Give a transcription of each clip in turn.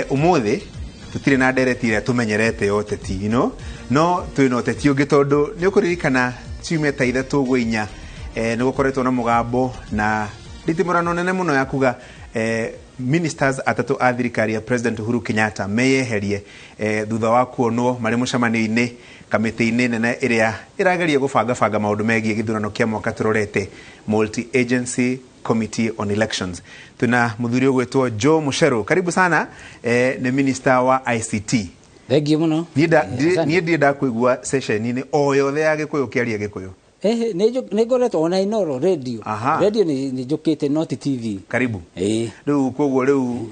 Umuthi tutire na ndereti ĩrĩa tũmenyerete ya ũteti, no twĩna ũteti ũngĩ tondũ nĩ ũkũririkana ciumia ta 3 ũguo 4, nĩ gũkoretwo na mũgambo na nditimũrano nene mũno ya kuga ministers atatũ a thirikari ya President Uhuru Kenyatta meyeherie, thutha wa kuonwo marĩ mũcemanio-inĩ kamĩtĩ-inĩ nene ĩrĩa ĩrageria gũbangabanga maũndũ megiĩ gĩthurano kĩa mwaka tũrorete, Multi Agency Committee on Elections. Tuna mũthuri ũgwĩtwo Joe Mucheru, karibu sana, nĩ minister wa ICT. Thengiũ mũno. Niĩ ndirĩ ndakuigua session-inĩ o yothe ya Gĩkũyũ kĩaria Gĩkũyũ. Nĩ ngoretwo ona Inoro radio. Radio nĩ njũkĩte, not TV. Karibu. Rĩu koguo rĩu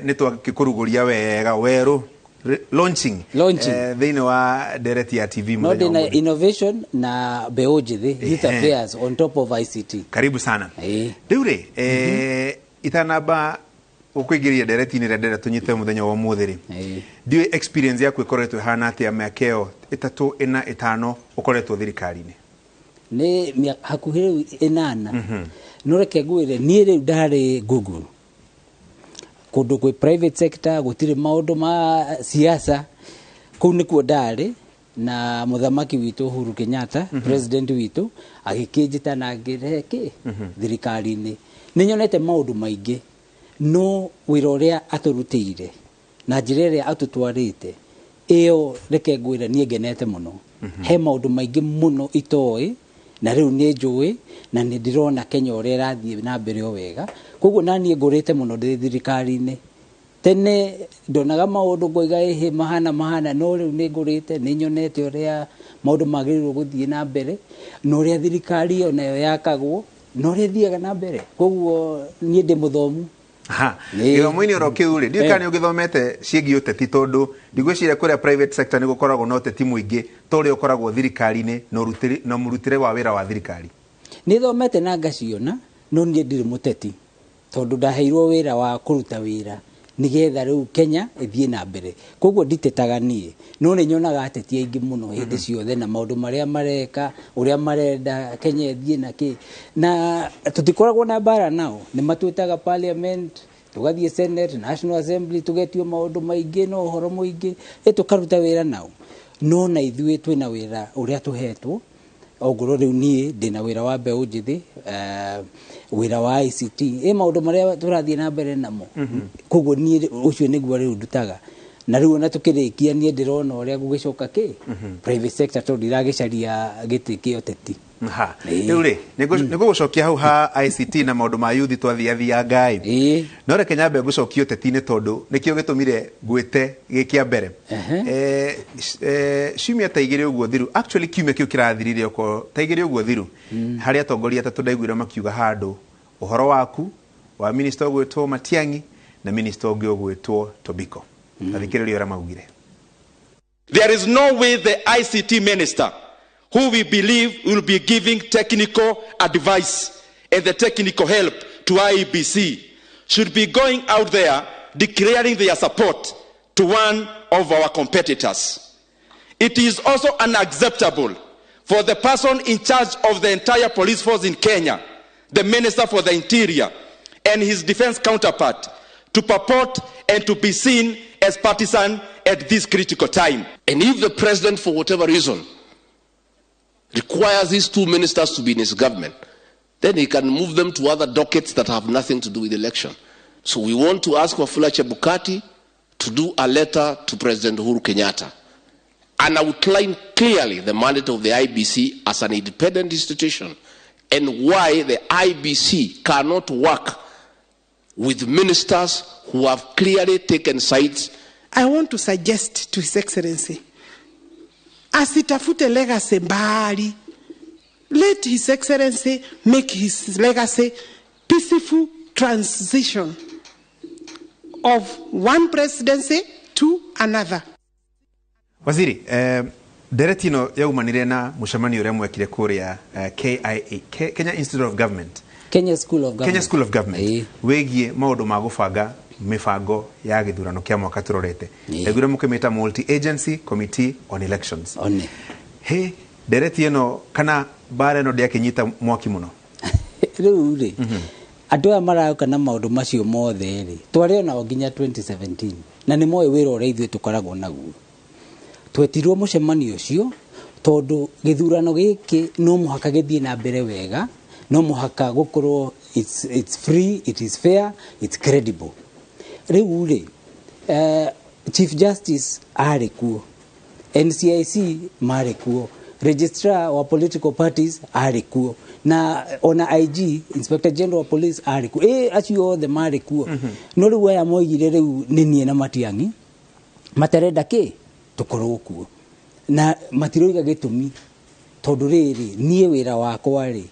nĩ twakĩkũrugũria wega werũ, launching, Launching. Thĩinĩ wa ndereti ya TV No mũthenya ndĩna wa ũmũthĩ. Innovation na mbeũ njĩthĩ, youth affairs on top of ICT. Karibu sana. Rĩu rĩ, itanamba gũkũingĩria ndereti-inĩ ĩrĩa ndĩrenda tũnyite mũthenya wa ũmũthĩ rĩ, ndiũĩ experience yaku ĩkoretwo ĩhana atĩa mĩaka ĩyo 3, 4, 5 ũkoretwo thirikari-inĩ? Nĩ hakuhĩ rĩu 8. No reke ngwĩre, niĩ rĩu ndarĩ Google, kũndũ kwĩ private sector, gũtirĩ maũndũ ma siasa, kũu nĩkuo ndarĩ na mũthamaki witũ Uhuru Kenyatta, president witũ, agĩkĩnjĩta na ngĩrehe kĩ thirikari-inĩ. Nĩ nyonete maũndũ maingĩ, no wĩra ũrĩa atũrutĩire na njĩra ĩrĩa atũtwarĩte ĩyo, reke ngwĩre niĩ ngenete mũno. He maũndũ maingĩ mũno itoĩ na rĩu nĩ njũĩ, na nĩ ndĩrona Kenya ũrĩa ĩrathiĩ na mbere o wega. Koguo na niĩ ngũrĩte mũno ndĩ thirikari-inĩ. Tene ndonaga maũndũ ngoiga ĩhĩ mahana mahana, no rĩu nĩ ngũrĩte, nĩ nyonete ũrĩa maũndũ magĩrĩirwo gũthiĩ na mbere na ũrĩa thirikari ĩyo nayo yakagwo na ũrĩa ĩthiaga na mbere. Koguo niĩ ndĩ mũthomu. Gĩthomo-inĩ oro kĩu rĩ, ndiũĩ kana nĩ ũgĩthomete ciĩgiĩ ũteti, tondũ ndigwĩciria kũrĩa private sector nĩ gũkoragwo na ũteti mũingĩ ta ũrĩa ũkoragwo thirikari-inĩ na mũrutĩre wa wĩra wa thirikari. Nĩ thomete na ngaciona, no niĩ ndirĩ mũteti tondũ ndaheirwo wĩra wa kũruta wĩra nĩgetha rĩu Kenya ĩthiĩ na mbere. Koguo nditetaga niĩ, no nĩ nyonaga ateti aingĩ mũno hĩndĩ ciothe na maũndũ marĩa mareka, ũrĩa marenda Kenya ĩthiĩ na kĩ, na tũtikoragwo na mbara nao. Nĩ matwĩtaga parliament, tũgathiĩ Senate, National Assembly, tũgetio maũndũ maingĩ na ũhoro mũingĩ, tũkaruta wĩra nao. No na ithuĩ twĩna wĩra ũrĩa tũhetwo. Ongorwo rĩu niĩ ndĩna wĩra wa mbeũ njĩthĩ, wĩra wa ICT, maũndũ marĩa tũrathiĩ na mbere namo. Koguo niĩ ũcio nĩguo rĩu ndutaga. Na rĩu ona tũkĩrĩkia niĩ ndĩrona ũrĩa gũgĩcoka kĩ private sector, tondũ ndiragĩcaria gĩtĩ kĩa ũteti. Rĩu rĩ, nĩ ngũgũcokia hau ha ICT na maũndũ ma youth twathiathianga ĩ. No reke nyambe ngũcokie ũteti-inĩ tondũ nĩkĩo gĩtũmire ngwĩte gĩ kĩa mbere. Ciumia ta 2 ũguo thiru, actually kiumia kĩu kĩrathirire okorwo ta 2 ũguo thiru, harĩ atongoria atatũ ndaiguire makiuga handũ ũhoro waku wa minister ũgwĩtwo Matiang'i na minister ũngĩ ũgwĩtwo Tobiko. Tathikĩrĩria ũrĩa maugire. There is no way the ICT minister, who we believe will be giving technical advice and the technical help to IEBC, should be going out there declaring their support to one of our competitors. It is also unacceptable for the person in charge of the entire police force in Kenya, the Minister for the Interior, and his defense counterpart, to purport and to be seen as partisan at this critical time. And if the president, for whatever reason, requires these two ministers to be in his government, then he can move them to other dockets that have nothing to do with election. So we want to ask Wafula Chebukati to do a letter to President Uhuru Kenyatta and outline clearly the mandate of the IBC as an independent institution and why the IBC cannot work with ministers who have clearly taken sides. I want to suggest to His Excellency, asitafute legacy mbali. Let His Excellency make his legacy peaceful transition of one presidency to another. Waziri, ndereti ĩno yaumanire na mũcemanio ũrĩa mwekire kũrĩa KIA, Kenya Institute of Government. Kenya School of Government. Kenya School of Government. Wĩgiĩ maũndũ ma gũbanga mĩbango ya gĩthurano kĩa mwaka tũrorete. Ndaiguire mũkĩmĩta Multi Agency Committee on Elections. One. He, ndereti ĩno kana mbara ĩno ndĩakĩnyita mwaki mũno? Rĩu rĩ, Andũ aya marauka na maũndũ macio mothe rĩ, twarĩ onao nginya 2017, na nĩ moĩ wĩra ũrĩa ithuĩ tũkoragwo naguo. Twetirwo mũcemanio ũcio tondũ gĩthurano gĩkĩ no mũhaka gĩthiĩ na mbere wega, no mũhaka gũkorwo it's free, it is fair, it's credible. Rĩu rĩ, Chief Justice arĩ kuo, NCIC marĩ kuo, registrar wa political parties arĩ kuo, na ona IG, Inspector General wa Police, arĩ kuo. Acio othe marĩ kuo. No rĩu aya moigire rĩu nĩ niĩ na Matiang'i matarenda kĩ tũkorwo kuo, na matiroiga gĩtũmi, tondũ rĩrĩ, niĩ wĩra wakwa rĩ,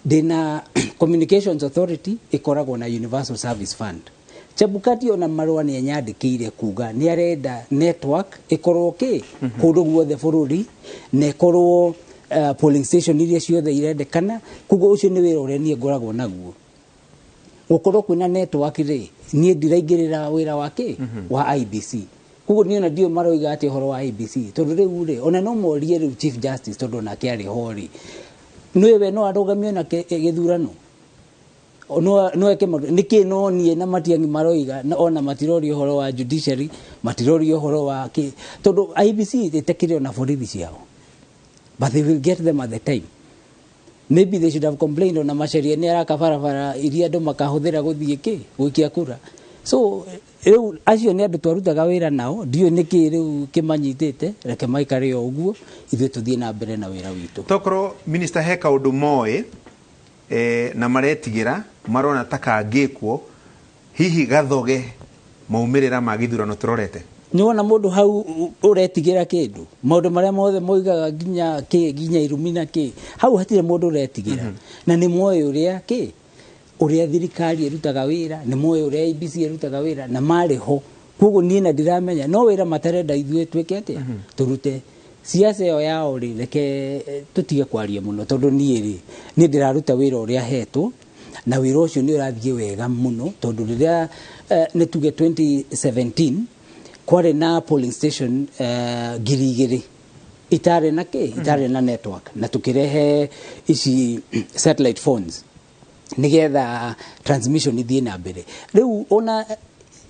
ndĩna Communications Authority ĩkoragwo na Universal Service Fund. Chebukati ona marũa nĩ anyandĩkĩire kuga nĩ arenda network ĩkorwo kĩ kũndũ guothe bũrũri, na ĩkorwo polling station iria ciothe irendekana. Koguo ũcio nĩ wĩra ũrĩa niĩ ngoragwo naguo, gũkorwo kwĩna network rĩ, niĩ ndiraingĩrĩra wĩra wa kĩ wa IEBC. Koguo niĩ ona ndiũĩ maroiga atĩ ũhoro wa IEBC, tondũ rĩu rĩ, ona no morie rĩu Chief Justice, tondũ onake arĩ ho rĩ, nĩwe we no arũgamio na gĩthurano, no eke maũndũ nĩkĩ? No niĩ na Matiang'i maroiga ona matiroria ũhoro wa judiciary, matiroria ũhoro wa kĩ, tondũ IEBC ĩtekĩrĩ ona borithi ciao, but they will get them at the time. Maybe they should have complained ona maceria nĩ araka barabara iria andũ makahũthĩra gũthiĩ kĩ gũikia kura. So rĩu acio nĩ andũ twarutaga wĩra nao, ndiũĩ nĩkĩ rĩu kĩmanyitĩte. Reke maikare o ũguo, ithuĩ tũthiĩ na mbere na wĩra witũ. Tokorwo minister he kaũndũ moĩ na maretigĩra, marona ta kangĩkwo hihi gathoge maumĩrĩra ma gĩthurano tũrorete. Nĩ wona mũndũ hau ũretigĩra kĩndũ, maũndũ marĩa mothe moigaga, nginya kĩ, nginya irumi na kĩ, hau hatirĩ mũndũ ũretigĩra. Na nĩ moĩ ũrĩa kĩ, ũrĩa thirikari ĩrutaga wĩra, nĩ moĩ ũrĩa IEBC ĩrutaga wĩra, na marĩ ho. Koguo niĩ na ndiramenya no wĩra matarenda ithuĩ twĩke atĩa, tũrute siasa ĩyo yao rĩ. Reke tũtige kwaria mũno, tondũ niĩ rĩ, niĩ ndĩraruta wĩra ũrĩa hetwo, na wĩra ũcio nĩ ũrathiĩ wega mũno, tondũ rĩrĩa nĩ tuge 2017 kwarĩ na polling station 2,000 itarĩ na kĩ, itarĩ na network, na tũkĩrehe ici satellite phones nigetha transmission ithiĩ na mbere. Rĩu ona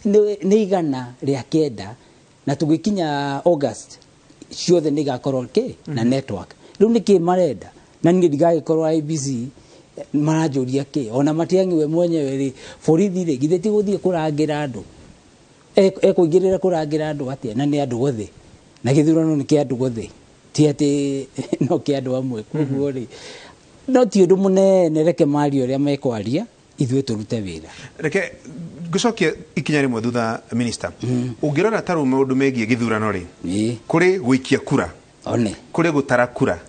nĩ 109, na tũgĩkinya August ciothe nĩ igakorwo kĩ na network. Rĩu nĩkĩ marenda? Na niĩ ndigagĩkorwo IEBC maranjũria kĩ? Ona Matiang'i we mwenyewe rĩ, borithi rĩ, githĩ ti gũthiĩ kũrangĩra andũ? Ekũingĩrĩra kũrangĩra andũ atĩa, na nĩ andũ othe, na gĩthurano nĩ kĩa andũ othe, ti atĩ no kĩa andũ amwe? Koguo rĩ, no ti ũndũ mũnene, reke marie ũrĩa mekwaria, ithuĩ tũrute wĩra. Reke ngũcokie ikinya rĩmwe thutha, minister. Ũngĩrora ta rĩu maũndũ megiĩ gĩthurano rĩ, kũrĩ gũikia kura, one, kũrĩ gũtara kura,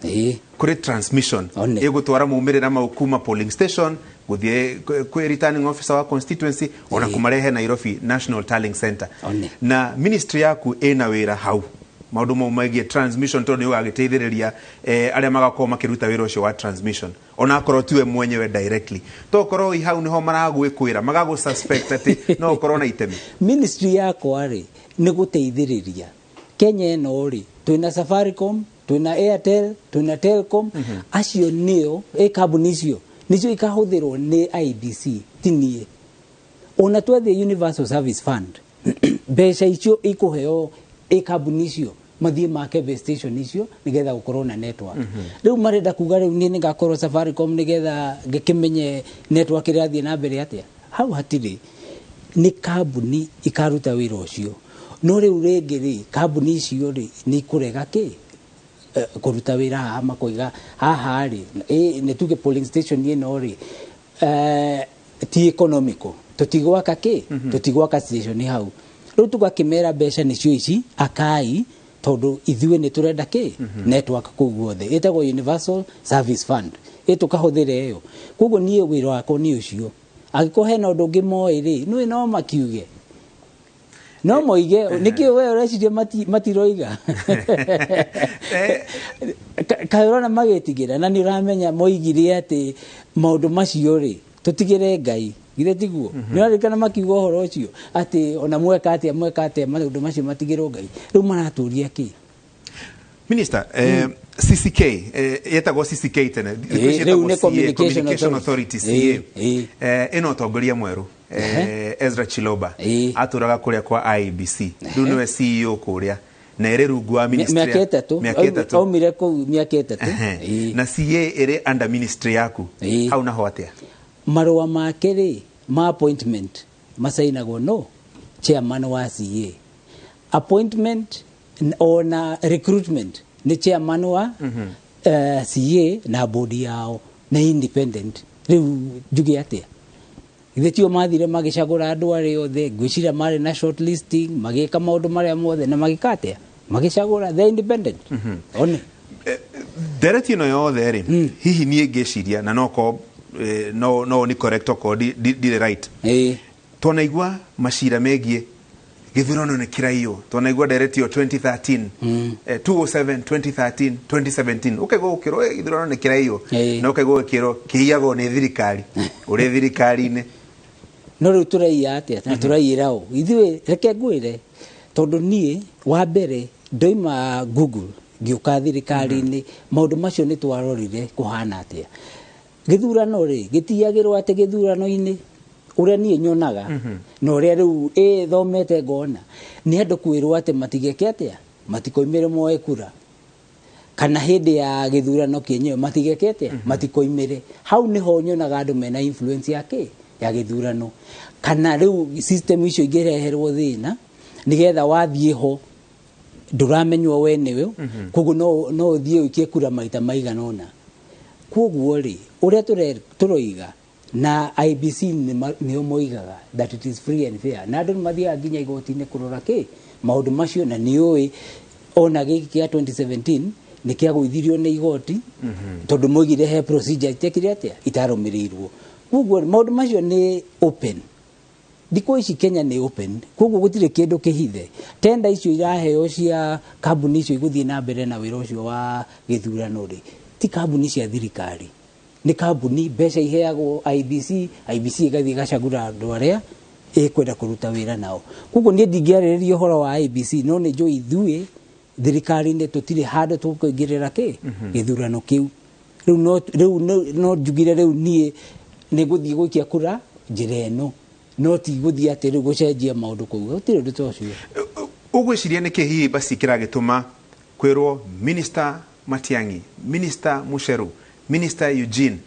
kũrĩ transmission One. ĩgũtwara maumĩrĩra mau kuma polling station gũthiĩ kwĩ returning officer wa constituency, ona kũmarehe Nairobi National Tallying Center. One. Na ministry yaku ĩna wĩra hau maũndũ mau megiĩ transmission, tondũ nĩ ũgagĩteithĩrĩria arĩa magakorwo makĩruta wĩra ũcio wa transmission, ona akorwo tiwe mwenyewe directly. Tokorwo hau nĩho maragwĩkwĩra, magagũ suspect atĩ no ũkorwo na itemi. Ministry yakwa rĩ, nĩ gũteithĩrĩria Kenya ĩno rĩ, twĩna Safaricom, twĩna Airtel, twĩna Telcom. Acio nĩo kambuni icio nĩcio ikahũthĩrwo nĩ IEBC, ti niĩ. Ona twathiĩ Universal Service Fund, mbeca icio ikũheo kambuni icio mathiĩ make base station icio nĩgetha gũkorwo na network. Rĩu marenda kuga rĩu niĩ nĩngakorwo Safaricom nĩgetha ngĩkĩmenye network ĩrathiĩ na mbere atĩa? Hau hatirĩ, nĩ kambuni ikaruta wĩra ũcio. No rĩu rĩngĩ rĩ, kambuni icio rĩ, nĩ ikũrega kĩ kũruta wĩra haha, makoiga haha rĩ, nĩ tuge polling station ĩno rĩ, ti economical, tũtigwaka kĩ, tũtigwaka station hau. Rĩu tũgakĩmera mbeca nĩcio ici, akai, tondũ ithuĩ nĩ tũrenda kĩ, network kũu guothe. Ĩtagwo Universal Service Fund, ĩ tũkahũthĩra ĩyo. Koguo niĩ wĩra wakwa nĩ ũcio. Angĩkorwo hena ũndũ ũngĩ moĩ rĩ, nĩũĩ no makiuge, no moige. Nĩkĩ we ũreciria matiroiga? Kaĩ ũrona magĩtigĩra? Na nĩ ũramenya moigire atĩ maũndũ macio rĩ, tũtigĩre Ngai, githĩ tiguo? Nĩ ũraririkana makiuga ũhoro ũcio atĩ ona mweka atĩa, mweka atĩa, maũndũ macio matigĩrwo Ngai. Rĩu maratũria kĩ? Minister, CCK, yetagwo CCK tene. Thikũ ici Rĩu ĩtagwo nĩ CA, Communication Communication Authority, Authority. CA. Ĩĩ. Ĩno ũtongoria mwerũ, Ezra Chiloba, atũraga kũrĩa kwa IEBC, rĩu nĩwe CEO kũrĩa na ĩrĩ rungu wa ministry Mĩaka 3. Mĩaka 3. Aumire kũu mĩaka 3. Na CA ĩrĩ under ministry yaku. Hau naho atĩa? Marũa make rĩ ma appointment macainagwo no chairman wa CA. Appointment ona recruitment nĩ chairman wa CA na board yao na independent. Rĩu njuge atĩa? Ithe tio mathire magĩcagũra andũ arĩa othe, ngwĩciria marĩ na shortlisting, magĩka maũndũ marĩa mothe na magĩka atĩa, magĩcagũra the independent one. Ndereti ĩno yothe rĩ, hihi niĩ ngĩciria na noko no ni correct okorwo ndirĩ right, twanaigua macira megiĩ gĩthurano nĩ kĩraiywo, twanaigua ndereti ĩyo 2013, 207, 2013, 2017, ũkaigua gũkĩrwo, "Eh, gĩthurano nĩ kĩraiywo," na ũkaigua gũkĩrwo kĩiyagwo nĩ thirikari, ũrĩ thirikari-inĩ. No rĩu tũraiya atĩa na tũraiyĩra ũ ithuĩ? Reke ngwĩre, tondũ niĩ wa mbere ndoima Google ngĩũka thirikari-inĩ, maũndũ macio nĩ twarorire kũhana atĩa. Gĩthurano rĩ gĩtiyagĩrwo atĩ gĩthurano-inĩ ũrĩa niĩ nyonaga na ũrĩa rĩu ĩthomete ngona nĩ andũ kwĩrwo atĩ matigeke atĩa, matikoimĩre moe kura, kana hĩndĩ ya gĩthurano kĩenyewe matigeke atĩa, matikoimĩre. Hau nĩho nyonaga andũ mena influence ya kĩ ya gĩthurano, kana rĩu system icio ingĩreherwo thĩna nĩgetha wathiĩ ho ndũramenywo we nĩwe, koguo no ũthiĩ ũikie kura maita maigana ũna. Koguo rĩ, ũrĩa tũroiga na IEBC nĩo moigaga that it is free and fair, na andũ nĩ mathiaga nginya igoti-inĩ kũrora kĩ maũndũ macio. Na nĩ ũĩ ona gĩkĩ kĩa 2017 nĩ kĩagũithirio nĩ igoti tondũ moigire he procedure itekire atĩa, itarũmĩrĩirwo. Koguo maũndũ macio nĩ open. Thikũ ici Kenya nĩ open, koguo gũtirĩ kĩndũ kĩhithe. Tenda icio iraheo cia kambuni icio igũthiĩ na mbere na wĩra ũcio wa gĩthurano rĩ, ti kambuni cia thirikari, nĩ kambuni mbeca iheagwo IEBC, IEBC ĩgathiĩ ĩgacagũra andũ arĩa ĩkwenda kũruta wĩra nao. Koguo niĩ ndingĩarĩrĩria ũhoro wa IEBC, no nĩ njũĩ ithuĩ thirikari-inĩ tũtirĩ handũ tũkũingĩrĩra kĩ gĩthurano kĩu. Rĩu no rĩu no njugire rĩu niĩ nĩ ngũthiĩ gũikia kura njĩra ĩno, no ti gũthiĩ atĩ rĩu gũcenjia maũndũ kũu, gũtirĩ ũndũ ta ũcio. Ũgwĩciria nĩkĩ hihi basi kĩragĩtũma kwĩrwo Minister Matiang'i, Minister Mucheru, Minister Eugene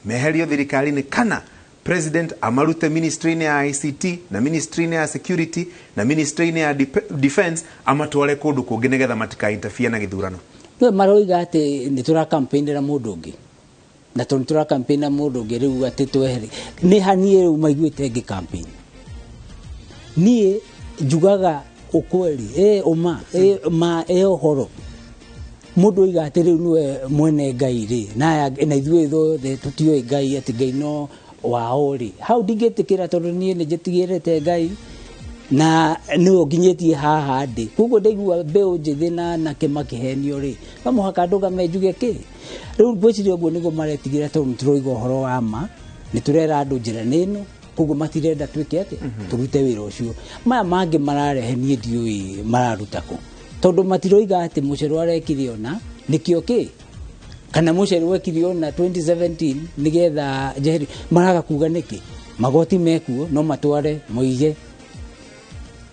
meherio thirikari-inĩ, kana president amarute ministry-inĩ ya ICT na ministry-inĩ ya security na ministry-inĩ ya defense, amatware kũndũ kũngĩ nĩgetha matika interfere na gĩthurano? No maroiga atĩ nĩ tũra campaignĩra mũndũ ũngĩ, na tondũ tũra campaignĩra mũndũ ũngĩ rĩu atĩ twehere nĩ haniĩ rĩu maiguĩte ngĩ campaign. Niĩ njugaga ũkweli, ĩ ũma, ĩ ma, ĩ ũhoro. Mũndũ oiga atĩ rĩu nĩwe mwene Ngai rĩ, na ithuĩ ithuothe tũtiũĩ Ngai, atĩ Ngai no wao rĩ, hau ndingĩtĩkĩra, tondũ niĩ nĩ njĩtigĩrĩte Ngai na nĩwe ũnginyĩtie haha ndĩ. Koguo ndaigua mbeũ njĩthĩ na anake makĩhenio rĩ, no mũhaka ndũgame njuge kĩ. Rĩu ngwĩciria ũguo nĩguo maretigĩra, tondũ nĩ tũroiga ũhoro wa ma, nĩ tũrera andũ njĩra nĩ ĩno, koguo matirenda twĩke atĩa, tũrute wĩra ũcio. Maya mangĩ mararehe niĩ ndiũĩ mararuta kũ, tondũ matiroiga atĩ Mũcerũ arekire ona nĩkĩo kĩ, kana Mũcerũ wekire ona 2017 nĩgetha njeheri. Maraga kuga nĩkĩ magoti mekuo no matware moige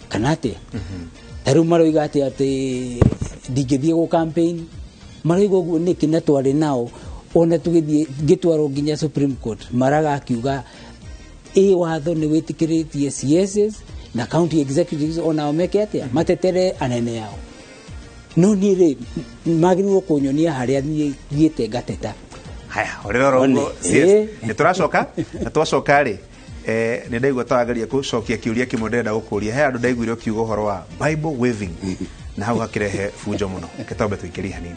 kana atĩa. Ta rĩu maroiga atĩ ndingĩthiĩ gũ campaign, maroiga ũguo nĩkĩ? Na twarĩ nao ona tũgĩthiĩ ngĩtwarwo nginya Supreme Court, maraga akiuga ĩ watho nĩ wĩtĩkĩrĩtie CSs na county executives onao meke atĩa, matetere anene ao. No niĩ rĩ, magĩrĩirwo kũnyonia harĩa niĩ thiĩte ngateta. Haya, ũrĩra oro One. ũguo, CS. Nĩ tũracoka, na twacoka rĩ, nĩ ndaigua tarageria gũcokia kĩũria kĩmwe ndĩrenda gũkũria. He andũ ndaiguire ũkiuga ũhoro wa Bible waving na hau hakĩrehe bunjo mũno. Reke twambe tũikĩrie hanini.